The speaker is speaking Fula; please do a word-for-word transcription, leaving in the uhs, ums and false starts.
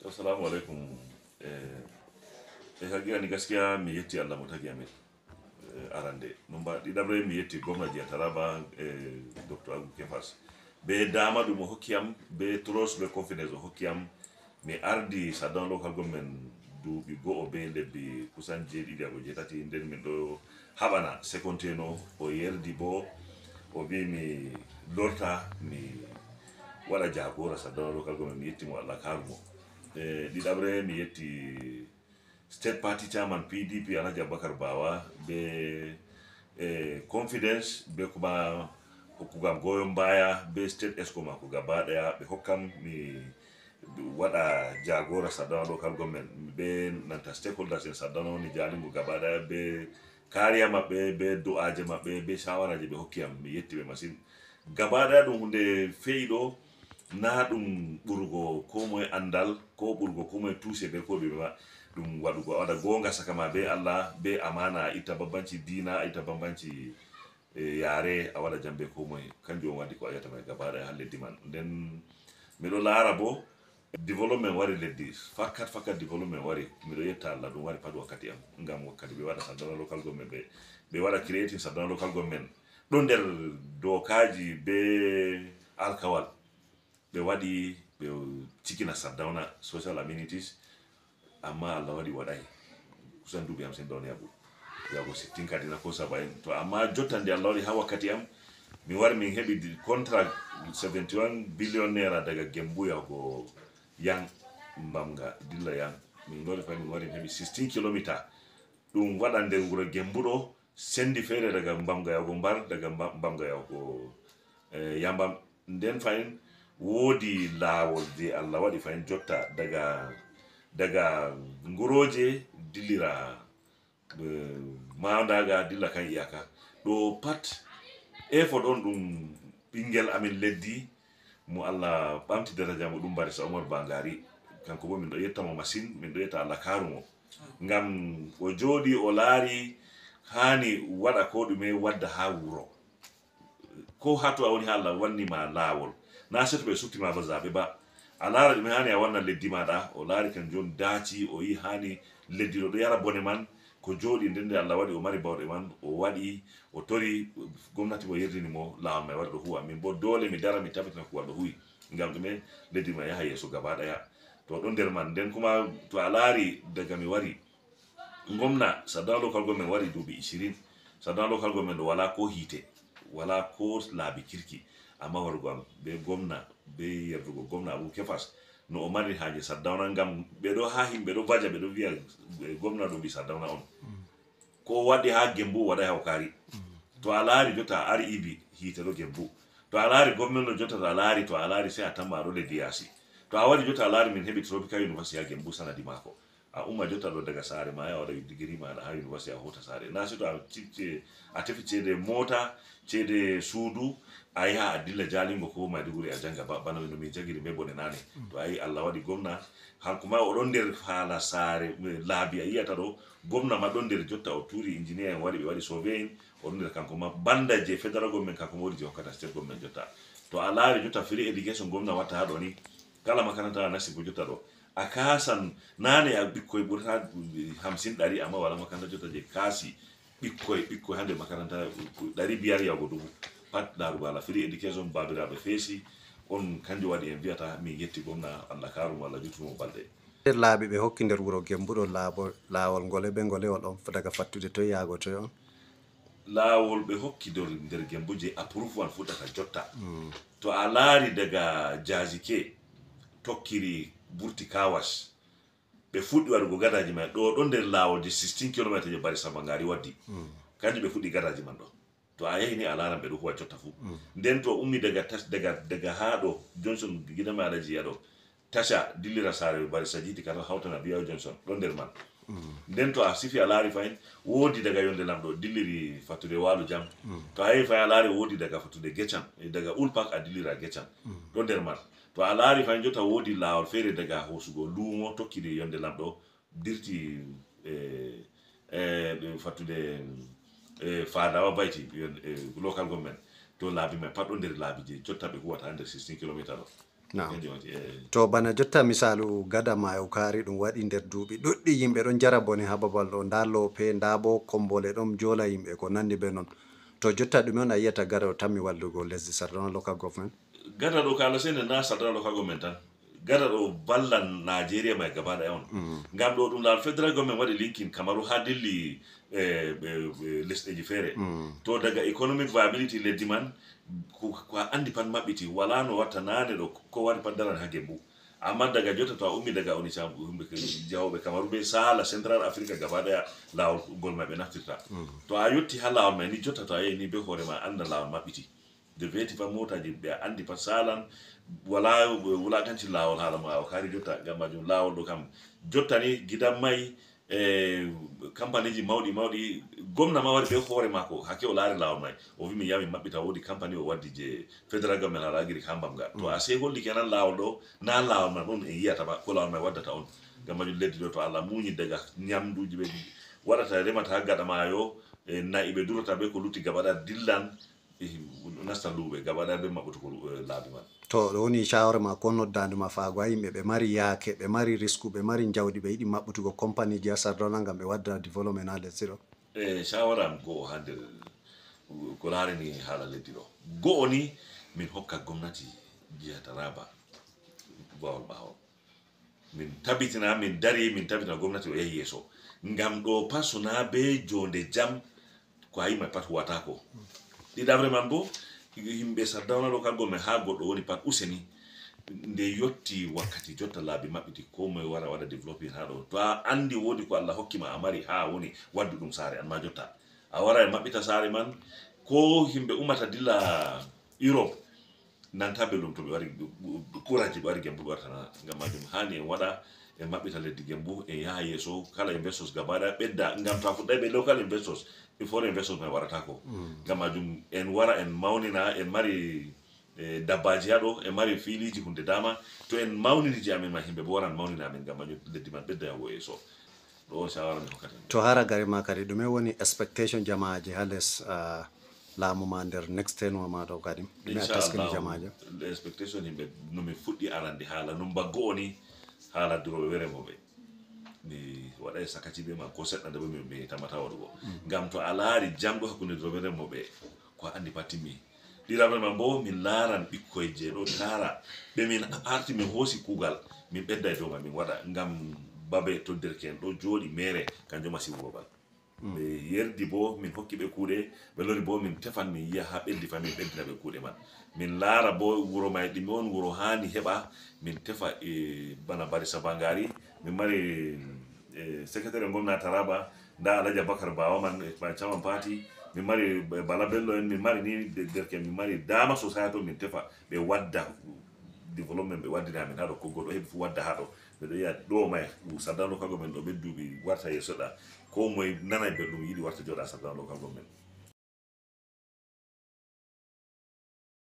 Assalamu alaikum. Eh, eh, hakika ni gaskiya mi yetti Allah mo tagi amin. Eh, arande. Numba ɗiɗaɓre mi yetti gwamna jiya Taraba, eh, Doctor Agu Kefas. Be dama ɗum o hokki am, be trust, be confidence o hokki am. Mi ardi Saddauna local government duuɓi go'o be lebbi kusan jeeɗiɗi yago jeetati, nden min ɗo haɓana sekonteno, o yerdi bo, o wi mi lorta mi waɗa jagora Saddauna local government, mi yetti mo Allah karu mo. E, ɗiɗaɓre mi yetti state party chairman P D P Alhaji Abubakar Bawa be, e, confidence be kuma hokkugam goyon baya be state esco mako gaba ɗaya ɓe hokkam mi waɗa jagora Saddauna local government be nanta stakeholders en Saddauna woni jalingo gaba ɗaya be kariya maɓɓe be du'aje maɓɓe be shawaraje ɓe hokki am, mi yetti ɓe masin. Gaba ɗaya ɗum hunde fe'i ɗo na ɗum ɓurgo ko moye andal ko ɓurgo ko moye tuse be ko ɗume ma, ɗum waɗugo a waɗa gonga saka ma be Allah be amana, a itta bambanci dina, a itta bambanci, e, yare, a waɗa jam be ko moye. Kanjum on waɗi ko a yiyata mai gaba ɗaya ha leddi man. Nden miɗo laara bo development wari leddi, fakat fakat development wari. Miɗo yetta Allah ɗum wari pat wakkati am, ngam wakkati ɓe waɗa Saddauna local government, ɓe ɓe waɗa creating Saddauna local government ɗo nder dokaji be alkawal ɓe waɗi ɓe cikina Saddauna social amenities. Amma Allah waɗi waɗai kusan duuɓi am sen ɗon yago yago sittin kadi na ko saba'in. To amma jotta nde Allah waɗi ha wakkati am mi wari min heɓi di- contract seventy-one billion naira daga Gembu yago Yang, Mbamga dilla Yang. Min lori fa min wari min heɓi sixteen kilometer. Ɗum waɗa nder wuro Gembu ɗo, sendi feere daga Mbamga yago Mbar, daga Mba- Mbamga yago, eh, Yambam. Nden fahin woodi laawol je Allah waɗi fahin jotta daga, daga Ngurooje dillira, eh, Maandaga dilla kan iyaka. Ɗo pat effort on ɗum ɓingel amin leddi mo Allah ɓamti daraja mo ɗum Barisa Omar Bangari. Kanko bo min ɗo yetta mo masin, min ɗo yetta Allah karu mo. Ngam o jooɗi o laari hani waɗa ko ɗume wadda ha wuro. Ko ha to a woni ha Allah wanni ma laawol. Na seto ɓe sutti ma ba zaɓe ba. A laara ɗume hani a wanna leddi maɗa. O laari kan jon daaci, o yi hani leddi ɗo ɗo yara bone man. Ko jooɗi nden nde Allah waɗi o mari bawɗe man, o waɗi, o tori gomnati mo yerdini mo laawol mai waɗa ɗo huwa. Min bo dole mi dara mi tabbitina kuwal ɗo huwi. Ngam ɗume leddi ma yaha yeeso gaba ɗaya. To ɗon nder man. Nden kuma to a laari daga mi wari, gomna Saddauna local government wari duuɓi ishirin. Saddauna local government ɗo wala ko hiite, wala ko laabi kirki. Amma warugo am be gomna, be yerdugo gomna Abu Kefas, no o mari haaje Saddauna ngam ɓe ɗo ha himɓe ɗo baja ɓe ɗo viya, eh, gomna ɗo mbi Saddauna on. Ko o waɗi ha Gembu o waɗai ha o kaari. To a laari jotta a ari ibi hiite ɗo Gembu. To a laari gomna ɗo jotta to a laari, to a laari sai a tamma a ɗo leddi yaasi. To a wari jotta a laari min heɓi Tropical University ha Gembu sanadi maako. A umma jotta ɗo daga saare ma a waɗa digiri maɗa ha university a hota saare. Na seto a cicce a tefi ceede mota, ceede suudu, a yaha a dilla Jalingo ko Maiduguri a janga ba bana no min jagiri be bone nane. To a yi Allah waɗi gomna hanko ma o ɗon nder hala saare, eh, laabi a yiyata ɗo. Gomna ma ɗon nder jotta o turi engineer en wari ɓe waɗi surveying, o ɗon nder kanko ma banda je federal government kanko ma wodi je hokkata state government jotta. To a laari jotta free education gomna watta ha ɗo ni, kala makaranta a nasti bo jotta ɗo a kasan. Nane a ɓikkoy ɓurata hamsin ɗari amma wala makaranta jotta je kasi ɓikkoy ɓikkoy hande makaranta ɗari biyar yago dubu. Pat larugo ala free education babiraɓe feesi. On kanjum waɗi en mbiyata min yetti gomna Allah karumo Allah juttumo balɗe. Nder laabi ɓe hokki nder wuro Gembu ɗo laabo- laawol ngole be ngole on daga fattude toy yaago toy on? Laawol ɓe hokki nder, nder Gembu je approve wan fuɗɗata jotta. To a laari daga Jazike tokkiri burti Kawas, ɓe fuɗɗi waɗugo gadaji mai ɗo ɗon nder laawol je sixteen kilometer je Barisa Bangari waddi. Kanjum ɓe fuɗɗi gadaji man ɗo. To a yahi ni a laaran ɓe ɗo huwa jotta fu. Nden to a ummi daga tas- daga daga ha ɗo Johnson gidan mai Alhaji ya ɗo, tasha dillira saare Barisa Jiti kata hawtana Biyaw Johnson ɗo nder man. Nden to a sifi a laari fahin woodi daga yonde lamɗo dilliri fattude Walu Jam. To a yahi fahin a laari woodi daga fattude Gecam, eh, daga Ulpak a dillira Gecam ɗo nder man. To a laari fahin jotta woodi laawol feere daga hosugo lumo tokkiri yonde lamɗo dirti, eh, eh, fattude, eh, Fadawa Bayti, yon- eh, local government. To laabi mai pat ɗo nder laabi je jotta ɓe huwata ha nder sixteen kilometer ɗo. Naam. To bana jotta misaalu gada maayo kaari ɗum waɗi nder duuɓi ɗuɗɗi yimɓe ɗon jara bone ha babal ɗo, nda loope, nda bo kombole ɗon joola yimɓe ko nandi be non. To jotta ɗume on a yiyata gada o tammi wallugo lesdi Sardauna Local Government? Gada ɗo kala sene na Sardauna Local Government tan. Gada ɗo ballan Najeriya mai gaba ɗaya on. Ngam ɗo ɗum laal federal government waɗi linkin Kamaru ha dilli eh, eh, eh, lesɗeji feere. To daga economic viability leddi man, ko ko a andi pat maɓɓiti, wala no watta nane ɗo ko wari pat darani ha Gembu. Amma daga jotta to a ummi daga Onitsha, yimɓe ke- jahoɓe Kamaru be Sala Central Africa gaba ɗaya lawol gol mai ɓe naftirta. To a yotti ha lawol mai ni jotta to a yehi ni be hoore ma anda lawol maɓɓiti. De veti fa motaji ɓe a andi pat salan, wala wulakanci lawol hala ma o kari jotta. Ngam majum lawol ɗo kam jotta ni gidan mai e kampaniji mawɗi mawɗi. Gomna ma wari be hoore mako hakke o laari lawol mai, o wi min yamin maɓɓita, wodi kampani o waddi je federal government hala agiri ha mbamga. To a sey holli kenan lawol ɗo na lawol man on en yiyata ba, ko lawol mai waddata on. Ngam majum leddi ɗo to Allah muñi daga nyamduji ɓe waɗata, remata ha gaɗa mayo, e na'i ɓe durata be ko lutti gabaɗa dillan, eh, nasta luuɓe gabaɗa be maɓɓutugo lu- eh, laabi man. To ɗo woni shawara ma ko noddandu ma faago ha yimɓe ɓe mari yaake, ɓe mari risku, ɓe mari jawdi, ɓe yiɗi maɓɓutugo kompaniji ha Sardauna ngam ɓe wadda development ha lesdi ɗo? E shawara am go'o ha nder ko laarani hala leddi ɗo. Go'o ni min hokka gomnati jiha Taraba bawol ɓawo. Min tabitina, min dari, min tabitina gomnati o yahi yeso. Ngam ɗo pat sona be jonde jam ko a yima pat huwatako. Ɗiɗabre man bo, yimɓe Sardauna Local Government ha goɗɗo woni pat useni. Nde yotti wakkati jotta laabi maɓɓiti, ko moye wara waɗa development ha ɗo. To a andi wodi ko Allah hokki ma a mari ha woni waddu ɗum saare an ma jotta. A wara e maɓɓita saare man, ko yimɓe ummata dilla Europe nanta belɗum to ɓe wari kuraji ɓe wari Gembu ɓe wartana. Ngam majum hani en waɗa en maɓɓita leddi Gembu, en yaha yeso, kala investors gaba ɗaya ɓedda. Ngam to a fuɗɗai be local investors, foreign investors mai waratako. Ngam majum en wara en maunina, en mari e dabbaji ha ɗo, en mari filiji hunde dama. To en maunini je amin ma, yimɓe bo waran maunina amin. Ngam majum leddi man ɓedda yahugo yeso. Ɗo on shawara mi hokkata en. To haragare ma kadi, ɗume woni expectation jamaaje ha les, ah, laamu ma nder next tenure ma ɗo kadi? Ɗume a taskini jamaaje? Expectation yimɓe no mi fuɗɗi arande hala numba go'o ni, hala duroɓe were mo ɓe. Mi waɗai sakaci be ma ko seɗɗa nde bo mi, mi tamata waɗugo. Ngam to a laari jam ɗo hakkunde duroɓe were mo ɓe, ko a andi pat timmi. Ɗiɗaɓre man bo min laaran ɓikkoy je ɗo taara ɓe min arti min hoosi kuugal min ɓedda e dow man min waɗa ngam babe to derke'en ɗo jooɗi mere kanjum ma siwugo bal. Ɓe yerdi bo min hokki ɓe kuuɗe, ɓe lori bo min tefan min yiya ha ɓeddi fa min ɓeddina ɓe kuuɗe man. Min laara bo wuro may ɗimi on wuro haani heɓa min tefa e bana Barisa Bangari, min mari e secrétaire gomna Taraba, nda Alhaji Abubakar Bawa man e caman party, min mari Bala Bello en, min mari ni derke, min mari dama sosai to min tefa ɓe wadda development ɓe waddina min haɗo ko goɗɗo heɓi fu wadda haɗo. Ɓe ɗo yiya ɗo may Sardauna Local Government ɗo ɓe duuɓi warta yeeso ɗa, ko moye nanay belɗum yiɗi warta jooɗa Sardauna Local Government.